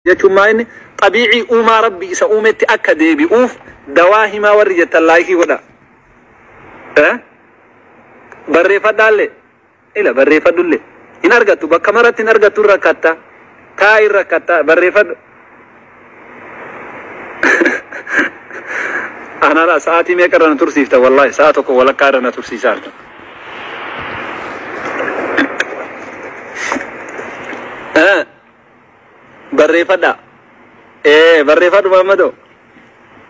Jechuun maa inni xabiicii uumaa Rabbi isa uumetti akka deebi'uuf dawaa himaa warri jettan laayikii godha. Barreeffadhaallee ila barreeffadhullee hin argattu, bakka maratti hin argattu, hin rakkatta, taa hin rakkatta, barreeffadhu. Anala sa'aatii meeqa irra na tursiifta? Wallaahi sa'a tokko walakkaa irra na tursiisaa jirta. Barreeffadha. Barreeffadhu Mahammadoo.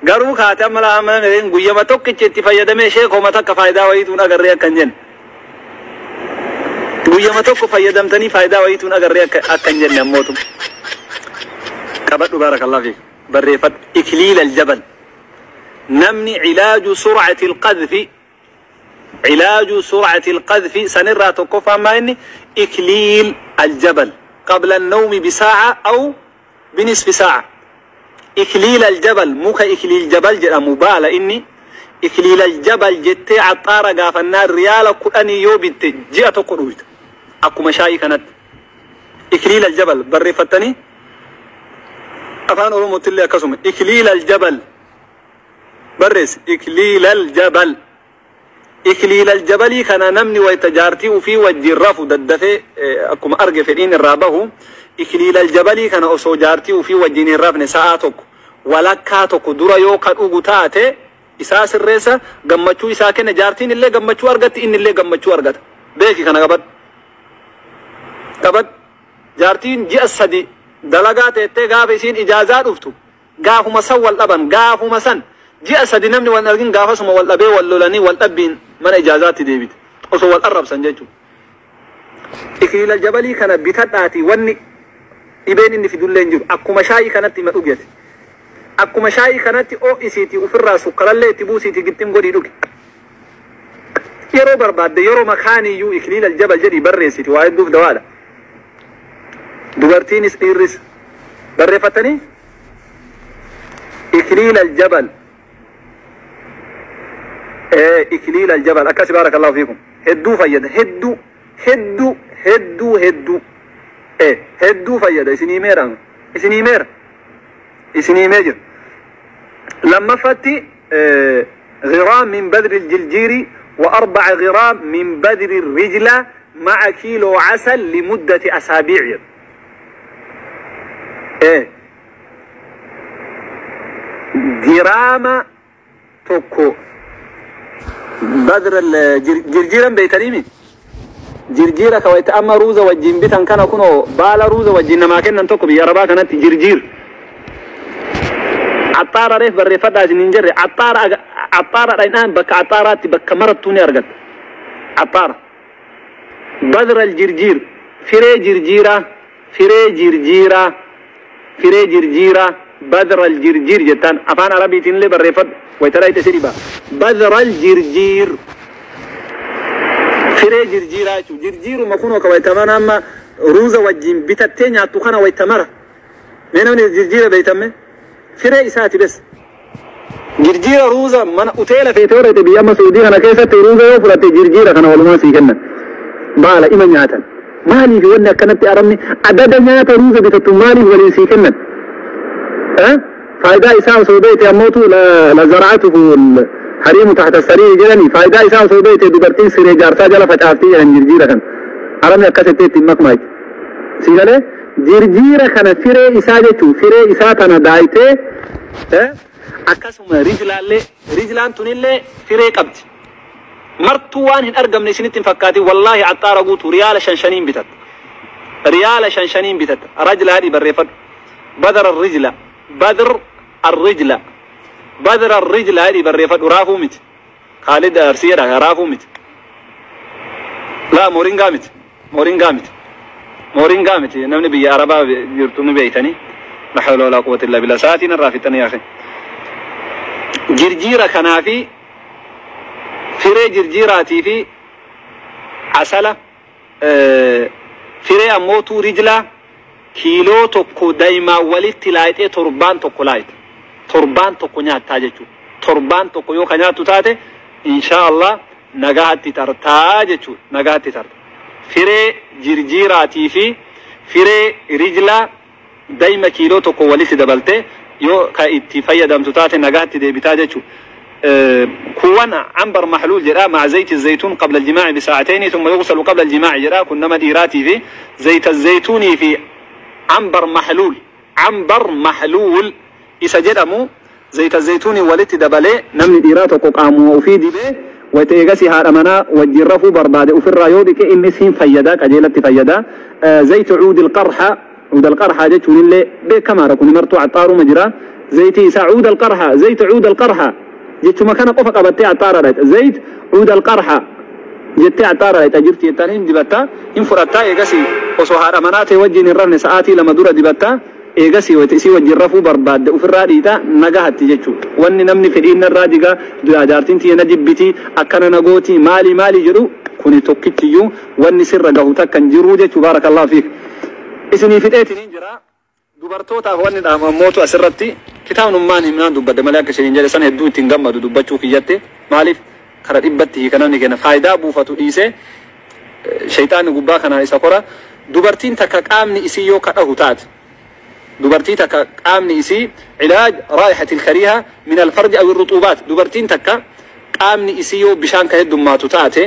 Garuu kaate amma laa amma namni guyyama tokkicha itti fayyadamee ishee koma takka faayidaa wayiituun agarree akka hin jenne. Guyyama tokko fayyadamtanii faayidaa wayiituun agarree akka hin jenne ammootu. Qabadhu, baarakallahu fiik. Barreeffadhu. Ikliil aljabal. Namni cilaaju sur'ati alqadfi, cilaaju sur'ati alqadfi sanirraa tokkoffaan maa inni ikliil aljabal qabla annawmi bisaa'a aw binisfi saa'a. Ikliil aljabal, muka ikliil jabal jedhamu baala inni ikliil aljabal jettee axxaara gaafannaa 10 riyaala yoo bitte ji'a tokko dhuyta. Akkuma shaayii kanatti. Ikliil aljabal barreeffattanii, afaan Oromootti illee akkasuma ikliil aljabal barreessi. Ikliil aljabal. Ikliil aljabalii kana namni wayta jaartii ufii wajjin rafu daddafee akkuma arge fedhiin irraa bahu, ikliil aljabalii kana osoo jaartii ufii wajjin hin rafne sa'aa tokko walakkaa tokko dura yoo ka dhugu taate, isaa sirreessa, gammachuu isaa kenna, jaartiin illee gammachuu argatti, inni illee gammachuu argata. Beeki, kana qabadhu. Qabadhu. Jaartiin ji'a 3 dalagaa teettee gaafa isiin ijaazaa dhuftu gaafuma san wal dhaban. Gaafuma san ji'a 3 namni wal argin gaafasuma wal dhabee wal lolanii wal dhabbiin mana ijaazaatti deebite osoo wal arrabsan jechuudha. Ikliila jabalii kana bitadhaatii, wanni dhibeen inni fidullee hin jiru. Akkuma shaayii kanatti ima dhugete. Akkuma shaayii kanatti oo'isiitii ofirraa sukkarallee itti buusiitii gittim godhii dhugi. Yeroo barbaadde yeroo makaaniyyuu ikliila jabal jedhii barreessiti, waa hedduuf dawaadha. Dubartiinis dhiirris barreeffatanii ikliila jabal. Ikliila jabal akkasi, baarakallahu fiikum, hedduu fayyada, hedduu hedduu hedduu hedduu hedduu fayyada. Isinii meera, isinii meera, isinii himee jira. Lammaffatti غرام من بذر الجرجير و4 غرام من بذر الرجلة مع كيلو عسل لمدة أسابيع. إيه جرام tokko بذر jirjiiran beeytaniimi, jirjiira ka wayta amma ruuza wajjin bitan kana, kunoo baala ruuza wajjin namaa kennan tokko biyya arabaa kanatti jirjiir. Axxaara reef barreeffadhaa isin hin jirre, axxaara axxaara dhaynaan bakka axxaaraatti bakka marattuu ni argatta. Axxaara بذر الجرجير, firee jirjiiraa, firee jirjiiraa, firee jirjiiraa, بذر الجرجير jettaan afaan arabiitiin illee barreeffadhu wayta dhayte si dhiba. بذر الجرجير, firee jirjiiraa jechuudha. Jirjiiruma kunoo ka wayta mana amma ruuza wajjin bitattee nyaattu kana wayta mara. Mee namni jirjiira beeytamme? Firee isaati bes. Jirjiira ruuza mana uteela feetee horete biyya amma Suudii kana keessatti ruuza yoo fudhatte jirjiira kana walumaa sii kennan. Baala ima nyaatan. Maaliif wanni akkanatti arabni adada nyaata ruuza bitattu maaliif waliin sii kennan? Faayidaa isaa osoo beekte ammootu لزرعته الحريم تحت السرير jedhani. Faayidaa isaa osoo beekte dubartiin siree jaarsaa jala facaaftii jedhan jirjiira kana. Arabni akkasitti ittiin makmaati. Si galee, jirjiira kana firee isaa jechuun firee isaa tana daayitee akkasuma rijlaallee, rijlaan tunillee firee qabdi. Martuu waan hin argamne isinitti hin fakkaatin, wallaahi axxaara guutuu riyaala 5 5n bitatta. Riyaala 5 5n bitatta. Rajlaadhi barreeffadhu. بذر الرجلة, بذر الرجلة, بذر الرجلة jedhi barreeffadhu. Raafuu miti. Khaalid Arsiidha, raafuu miti. Laa, moringaa miti. Moringaa miti. Moringaa miti. Namni biyya Arabaa jirtu ni beeytanii. لا حول ولا قوة إلا بالله. Sa'aatiin irraa fixanii yaa Jirjiira kanaa fi firee jirjiiraatii fi asala firee ammootuu rijlaa kiiloo 1 daa'imaan walitti laayixee torbaan tokko laayita. Torbaan tokko nyaattaa jechuudha. Torbaan tokko yoo ka nyaattu taate, insha Allah nagaatti tartaa jechuudha. Nagaatti tarta. Firee jirjiiraatii fi firee rijlaa. Dayma kiiloo tokko walitti dabaltee yoo ka itti fayyadamtu taate nagaatti deebitaa jechuudha. كوان عنبر محلول جرا مع زيت الزيتون قبل الجماع بساعتين ثم يغسل قبل الجماع جرا. كنا مديراتي في زيت الزيتون في عنبر محلول، عنبر محلول إسجدمو زيت الزيتون ولت دبلي نمني ديراتو قامو وفي دبي وتيغسي هارمنا وجرفو برباد وفي الرايودك إن سين فيدا كجيلة فيدا. زيت عود القرحة، عود القرحة جتون اللي بكما ركون مرتو عطارو مجرا زيت عود القرحة، زيت عود القرحة جت مكان قفا قبتي عطارة رأيت زيت عود القرحة جت عطارة رأيت أجرتي التانين دبتا إنفرتا إيغسي وصهار أماناتي وجين الرفن ساعاتي لما دورة دبتا إيغسي وتسي وجرفو برباد وفي الراديتا نجاحت جتشو واني نمني في الإن الرادقة دجارتين تي نجبتي أكنا نغوتي مالي مالي جرو كوني توكيتيو واني سر جهوتا كان جرو جتشو. بارك الله فيك. إسني في الإيتين جرا dubartootaaf wanni dhaamammootu asirratti kitaabnummaan himnaan dubbadde malee akka isheen jedhe sana hedduu ittiin gammadu dubbachuu kiyyatte. Maaliif kara dhibbatti hiika namni kenna faayidaa buufatu dhiisee shayxaanni gubbaa kanaan isa kora. Dubartiin takka qaamni isii yoo kadhahu taate, dubartii takka qaamni isii ilaaj raayixati ilkariiha min alfarji aw irruxuubaat, dubartiin takka qaamni isii yoo bishaan ka heddummaatu taate,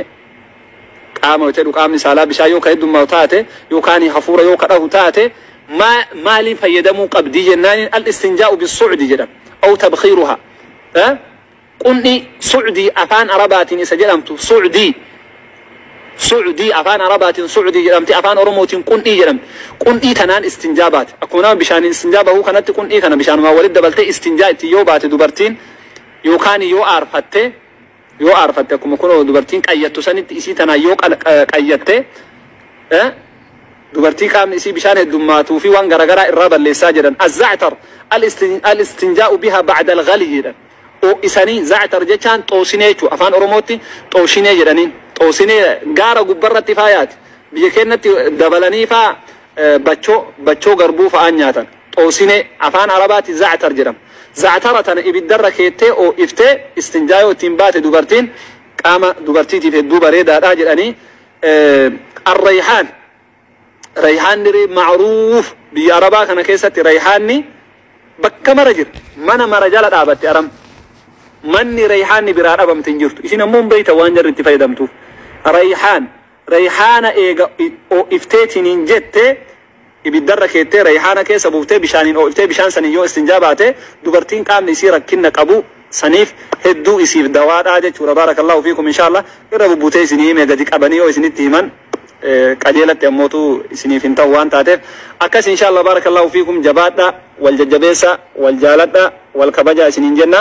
qaama jedhu qaamni saalaa bishaan yoo ka heddummaatu taate yookaan hafuura yoo kadhahu taate ما مالي فيدمو قبدي جنان الاستنجاء بالصعد جدا أو تبخيرها. ها قني صعدي أفان أربات سجلمت صعدي صعدي أفان أربات صعدي جلمت أفان أرموت قني جلم قني تنان استنجابات أكونا بشان استنجابه هو كانت قني كان بشان ما ولد دبلت استنجاء تيوبات دبرتين يوكاني يو عرفته يو عرفته كم كنا دبرتين كأيتو سنة إسي تنا يو كأيته. ها dubartii qaamni isii bishaan heddummatuu fi waan garaagaraa irraa balleessaa jedhan. Azza'tar al-istinjaa'u biha ba'da al-ghali jedhan. O isanii za'tar jechaan xoosinee jechuudha. Afaan Oromootti xoosinee jedhaniin. Xoosinee gaara gubbarratti faayaati. Biyya keenyatti dabalanii faa bachoo garbuu fa'aan nyaatan. Xoosinee afaan Arabaatti za'tar jedhama. Za'tara tana ibiddarra keettee oo iftee istinjaa yoo ittiin baate dubartiin qaama dubartiitiif hedduu bareedaadha jedhanii. Arrayhaan ريحان معروف بيا كان كيستي ريحاني بكمرة جر من مرجالة أبتي أرم مني ريحاني برا أبم تنجرت إذا مو بيت وانجر انت فايدمتو ريحان ريحانة إيجا أو إفتيتين جت يبدرك إتى ريحانة كيس أبوتي بشانين أو إفتي بشان سنين يو استنجاباته دبرتين قام نسير كنا كابو سنيف هدو يصير دوار آجت بارك الله فيكم إن شاء الله إربو بوتي سنين مجدك أبني أو سنين تيمان qajeelatti ammootu isiniif hin ta'u waan taateef akkas insha Allah. Barakallahu fiikum. Jabaadha, wal jajjabeessa, wal jaaladha, wal kabaja isiniin jenna.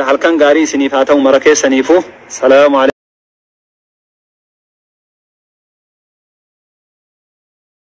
Halkan gaarii isiniif haa ta'u mara keessaniifu. Salaamu alaikum.